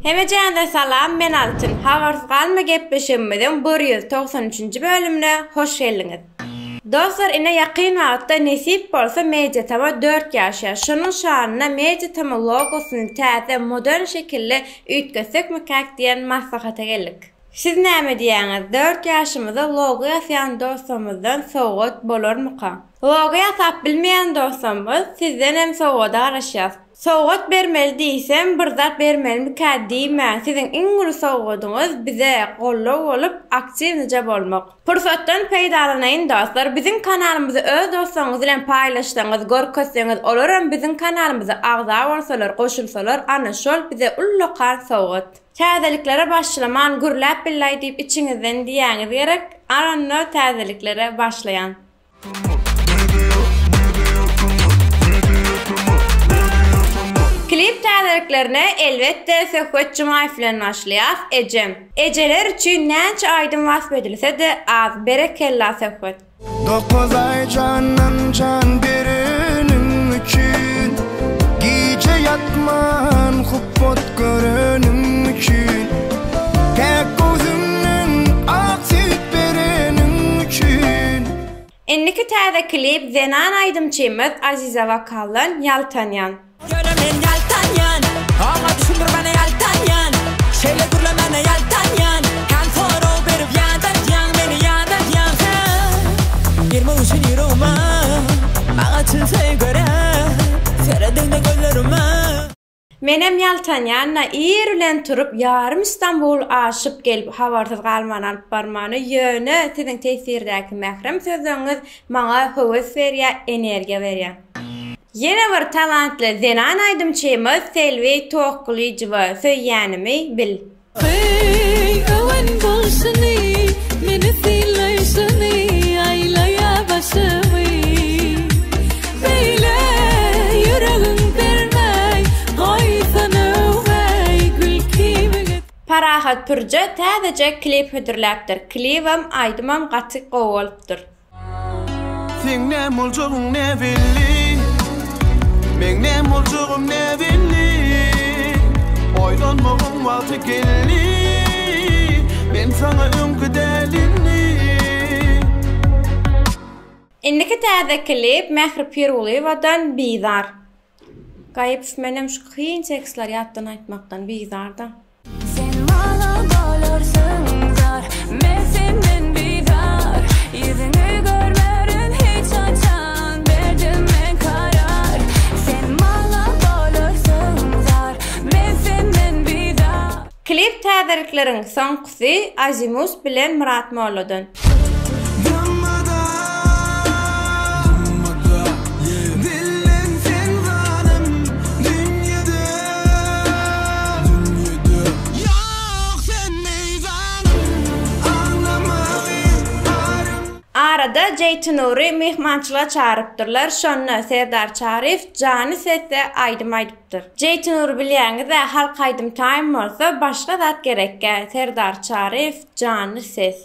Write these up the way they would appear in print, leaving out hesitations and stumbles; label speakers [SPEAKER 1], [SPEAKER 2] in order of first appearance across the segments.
[SPEAKER 1] Hemejänize salam men Altyn habarsyz galma gepleşigimiziň 193-nji bölümine hoş geldiňiz. Dostlar ine ýakyn wagtda nesip bolsa Media Tama 4 ýaşýar. Şonuň şanyna Media Tama logosyny täze modern şekilde üýtgetsekmikäk diýen maslahata geldik. Siz näme diýýäňiz 4 ýaşymyza logo ýasýan dostlarymyzdan sowgat bolarmyka? Logo ýasap bilmeýän dostlarymyz sizdenem sowgada garaşýas. Sowgat bermeli diýsem bir zat bermelimikä diýmäň siziň iň uly sowgadyňyz bize goldaw bolup aktiwnyja bolmak. Pursatdan peýdalanaýyn dostlar biziň kanalymyzy öz dostlaryňyz bilen paýlaşsaňyz görkezseňiz olaram biziň kanalymyza agza bolsalar goşulsalar ana şol bize ullakan sowgat. Täzeliklere başlaman gürläp billaý diýip içiňizden diýäňiz gerek aranda täzeliklere başlaýan. Klip täzeliklerine elbetde Söhbet Jumaýew bilen başlaýas, Ejem. Ejeler üçin näçe aýdym wasp edilse-de az, berekella Söhbet.
[SPEAKER 2] Dokuz aý jandan jan bereniň üçin Gije ýatman hupbat göreniň üçin Päk gözüňden ak süýt bereniň üçin.
[SPEAKER 1] Indiki täze klip zenan aýdymçymyz Aziza Wakaldan Ýaltanýan.
[SPEAKER 3] Ýöne men ýaltanýan, Oňa düşündirmäne ýaltanýan, Şeýle gürlemäne ýaltanýan, Kän sorag berip ýadadýaň, meni ýadadýaň sen. Girmek üçin ýüregime, Maňa çyn söýgi gerek, Serediňde gözlerime.
[SPEAKER 1] Menem ýaltanýan-da ir bilen turup ýarym Istanbul aşyp gelip habarsyz galman alyp barmany ýöne siziň teswirdäki mährem sözleriňiz maňa höwes berýä energiýa berýä. Ýene bir talantly zenan aýdymçymyz Selbi Tokgylyjowa söýýänimi bil.
[SPEAKER 4] Heý, öwen bolşuny, meni synlaýşyny, aýlaýa başymy. Beýle ýüregiň bermäý, goýsana öwmäý, gülkimi get.
[SPEAKER 1] Parahat Pürje täzeje klip hödürläpdir. Klibem, aýdymam gaty gowy bolupdyr.
[SPEAKER 2] Seň näm boljagyň näbelli Meň näm boljagym näbelli Oýlanmagyň wagty geldi Men saňa öňki däl indi.
[SPEAKER 1] Indiki täze klip Mähri Pirgulyýewadan Bizar. Gaýypf menem şu kyn tekstleri ýatdan aýtmakdan bizarda.
[SPEAKER 4] Sen maňa bolarsyň zar, men senden bizar Ýüzüňi görmerin hiç haçan, berdim men karar Sen maňa bolarsyň zar, men senden bizar.
[SPEAKER 1] Klip täzelikleriň soňkusy Azimus bilen Myrat Molladan. Arada Jeýtinury myhmançylyga çagyrypdyrlar, şonda Serdar Çaryýew jany sesde aýdym aýdypdyr. Jeýtinury bilýäňiz-ä halk aýdym taýyn bolsa başga zat gerekgä Serdar Çaryýew janly ses.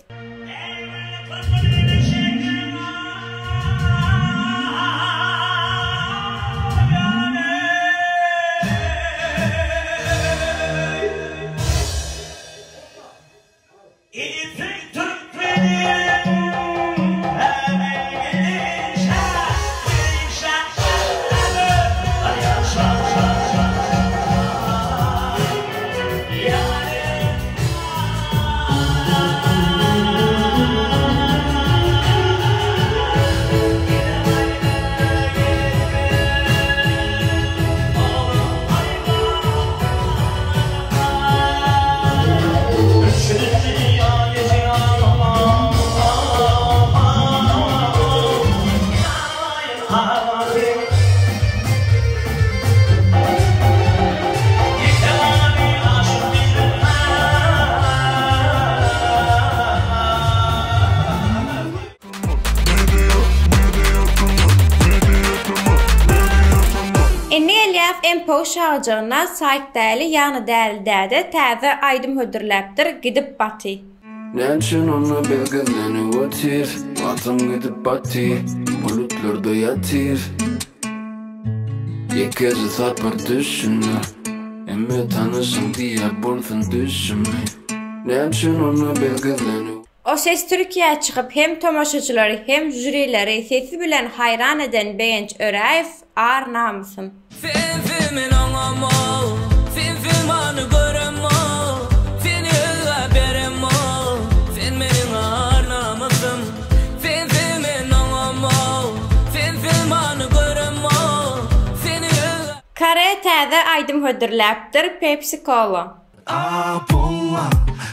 [SPEAKER 1] Indi gelýäs MPO şagjygyna Saýt Däli ýagny Däli däde täze aýdym hödürläpdir Gidip baty.
[SPEAKER 2] Näçün onda biz gizlenip otyrys Wagtyň gidip batyr Bulutlarda ýatyr Ýekeje sapar düşünme. Hemme tanyşyň diýýär bolsun düşümi Näme üçin onda biz gizlenip
[SPEAKER 1] O ses Türkiýä çykyp hem tomaşaçylary hem žürileri sesi bilen haýran eden Begenç Öräýew ar namysym.
[SPEAKER 3] Sensiz men oňamok, sensiz many göremok, Seni özgä beremok, sen meniň ar-namysym. Sensiz men oňamok, sensiz many göremok, Seni özgä.
[SPEAKER 1] Kare täze aýdym hödürläpdir Pepsi Cola.
[SPEAKER 5] Apollo,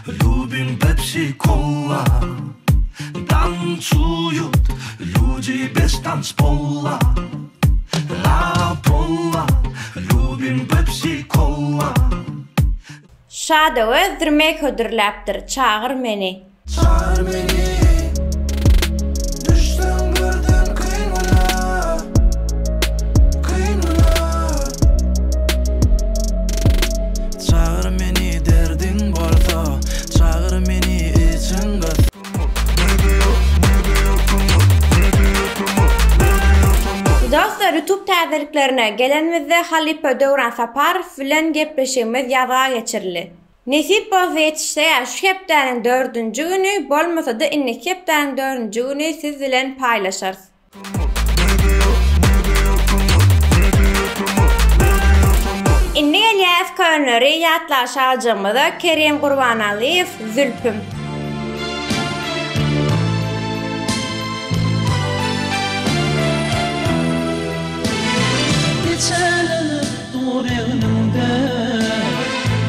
[SPEAKER 5] Любим Pepsi Cola Танцуют люди без танцпола Apollo, Любим Pepsi Cola
[SPEAKER 1] Şadöwez remake hödürläpdir Çagyr meni.
[SPEAKER 5] Çagyr meni Düşseň birden kyn güne Kyn güne Çagyr meni derdiň bolsa Çagyr meni içiň gyssa
[SPEAKER 1] Dostlar YouTube täzeliklerine gelenimizde halypa Döwran Saparow bilen gepleşigimiz ýazga geçirildi. Nesip bolsa ýetişseýä şu hepdäniň dördünji güni bolmasada indiki hepdäniň dördünji güni siz bilen paýlaşarys. Indi gelýäs könleri ýatlaşaljygymyza Kerim Gurbanalyýew Zülpüm.
[SPEAKER 5] Geçenini Dur egnimde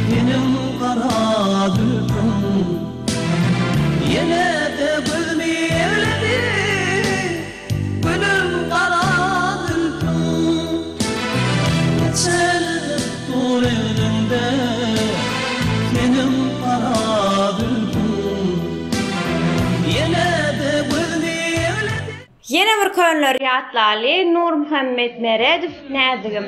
[SPEAKER 5] meniň gara zülpüň Ýene-de gözümi egledi gülüm gara zülpüň Geçenini dur egnimde meniň gara zülpüň Ýene-de gözümi egledi.
[SPEAKER 1] Ýene bir könleri ýatlaly Nurmuhammet Meredow Näzigim.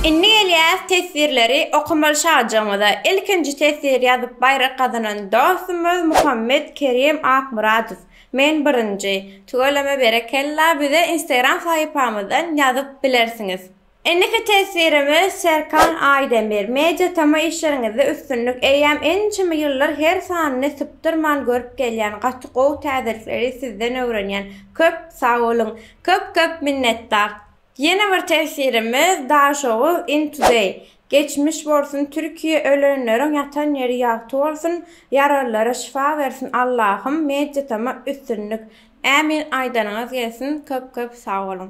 [SPEAKER 1] Indi gelýäs teswirleri okamaly şajygymyza. Ilkinji teswir ýazyp baýrak gazanan dostumyz Muhammet Kerim Akmyradow. Men birinji. Tüweleme berekella bize instagram sahypamyzdan ýazyp bilersiňiz. Indiki teswirimiz Serkan Aýdemir. Media tama işleriňizde üstünlik eýýäm ençeme ýyldyr her sanyny sypdyrman görüp gelýän gaty gowy täzelikleri sizden öwrenýän köp sag boluň. Köp köp minnetdar. Ýene bir teswirimiz Daşoguz in today. Geçmiş bolsun Türkiye ölenleriň ýatan ýeri ýagty bolsun ýaralylara şyfa bersin Allahym media tama üstünlik Ämin aýdanyňyz gelsin köp köp sag boluň.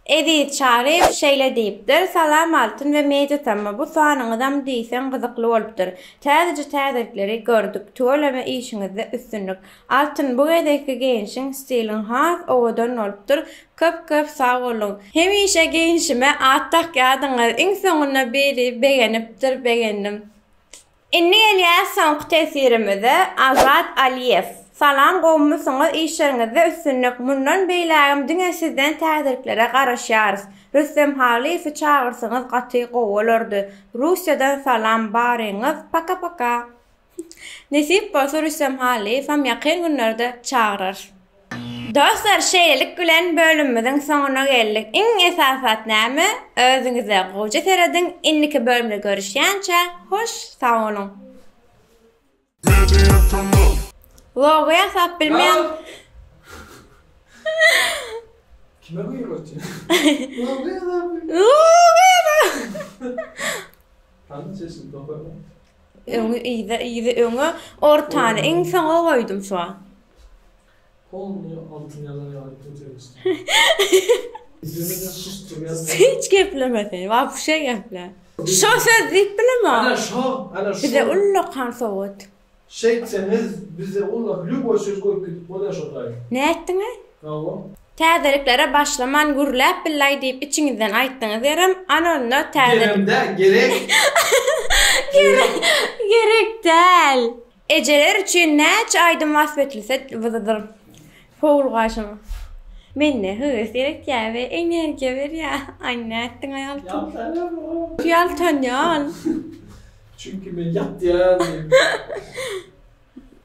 [SPEAKER 1] Eziz Çaryýew şeýle diýipdir, Salam Altyn we Media Tama bu sanyňyzam diýseň gyzykly bolupdyr. Täzeje täzelikleri gördük. Tüweleme işiňizde üstünlik. Altyn bu gezekki geýinşiň stiliň has owadan bolupdyr. Köp köp sag boluň. Hemişe geýinşime at dakýadyňyz. Iň soňunda biri begenipdir begendim. Indi gelýäs soňky teswirimize Azat Aliýew. Salam gowumysyňyz işleriňizde üstünlik mundan beýlägem diňe sizden täzeliklere garaşýarys. Rüstem Halyýewi çagyrsaňyz gaty gowy bolardy. Russiýadan salam baryňyz paka paka. Nesip bolsa Rüstem Halyýewem ýakyn günlerde çagyrarys. Dostlar şeýlelik bilen bölümimiziň soňuna geldik. Iň esasy zat näme? Özüňize gowja serediň. Indiki bölümde görüşýänçä hoş sag boluň. Logo ýasap bilmeýän.
[SPEAKER 6] Kime buýrup otyrsyň? Logo ýasap bilmeýän.
[SPEAKER 1] Logo ýasap.
[SPEAKER 6] Hany sesini toparla.
[SPEAKER 1] Öňi yza yzy öňe ortany iň soňa goýdum şu wagt.
[SPEAKER 6] Polny altyn ýazan ýaly puteristim. Geplemeden susdurýan.
[SPEAKER 1] Hiç gepleme sen wapşe geple. Şo söz diýip bilemok.
[SPEAKER 6] Ana şo, ana şo.
[SPEAKER 1] Bize ullakan sowgat.
[SPEAKER 6] Şeýtseňiz bize ullak lýuboý söz goýup gidip bolýar şo taýy.
[SPEAKER 1] Nätdiňä?
[SPEAKER 6] Hawa.
[SPEAKER 1] Täzeliklere başlaman gürläp billaý diýip içiňizden aýtdyňyz gerem, ana onda täzelik.
[SPEAKER 6] Gerem däl, gerek.
[SPEAKER 1] Gerek, gerek däl. Ejeler üçin näçe aýdym wasp etilse wyzydyr. Howulgaşyň. Mende höwes döretýär we energiýa berýär. Aý nätdiňaý Altyn.
[SPEAKER 6] Ýaltanamok.
[SPEAKER 1] Ýaltanýan.
[SPEAKER 6] Çünki men ýatýan diýip.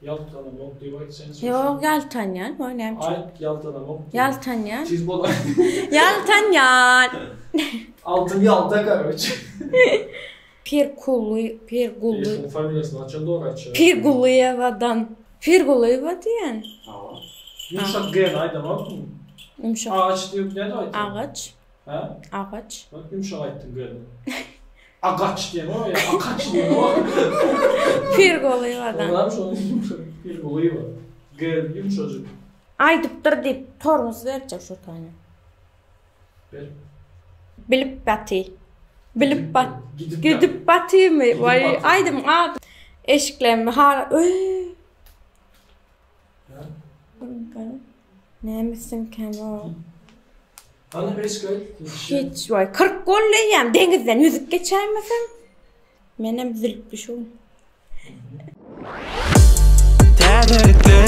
[SPEAKER 6] Ýaltanamok diýip aýt sen.
[SPEAKER 1] Ýok, ýaltanýan. Goý näme üçin?
[SPEAKER 6] Aýt ýaltanamok.
[SPEAKER 1] Ýaltanýan.
[SPEAKER 6] Tiz bol.
[SPEAKER 1] Ýaltanýan.
[SPEAKER 6] Altyn ýalta karoç.
[SPEAKER 1] Pirkuly, Pirguly.
[SPEAKER 6] Şuň familiýasyny haçan dogry aýtjak?
[SPEAKER 1] Pirgulyýewadan. Pirgulyýewa diýen.
[SPEAKER 6] Hawa. Ýumşak G-ni aýdamokmy?
[SPEAKER 1] Ýumşak.
[SPEAKER 6] Agaç diýip nädip aýtdyň?
[SPEAKER 1] Agaç.
[SPEAKER 6] Hä?
[SPEAKER 1] Agaç.
[SPEAKER 6] Bak ýumşak aýtdyň G-ni. Agaç diýen o ýa akaç diýen o.
[SPEAKER 1] Pirgulyýewadan.
[SPEAKER 6] Onam şony ýumşak Pirgulyýewa. G ýumşajyk.
[SPEAKER 1] Aýdypdyr diýip tormoz berjek şo taýyna.
[SPEAKER 6] Ber.
[SPEAKER 1] Bilip baty. Bilip bat.
[SPEAKER 6] Gidip,
[SPEAKER 1] Gidip batymy? Waý,
[SPEAKER 6] baty.
[SPEAKER 1] aýdym ady. Eşiklerimi har Öý. Näme etsemkäm o?
[SPEAKER 6] Hany eşik aýt.
[SPEAKER 1] Hiç waý 40 boldy eýýäm deňizden ýüzüp geçäýmesem. Menem zülpli şu gün.
[SPEAKER 3] Täzelikler.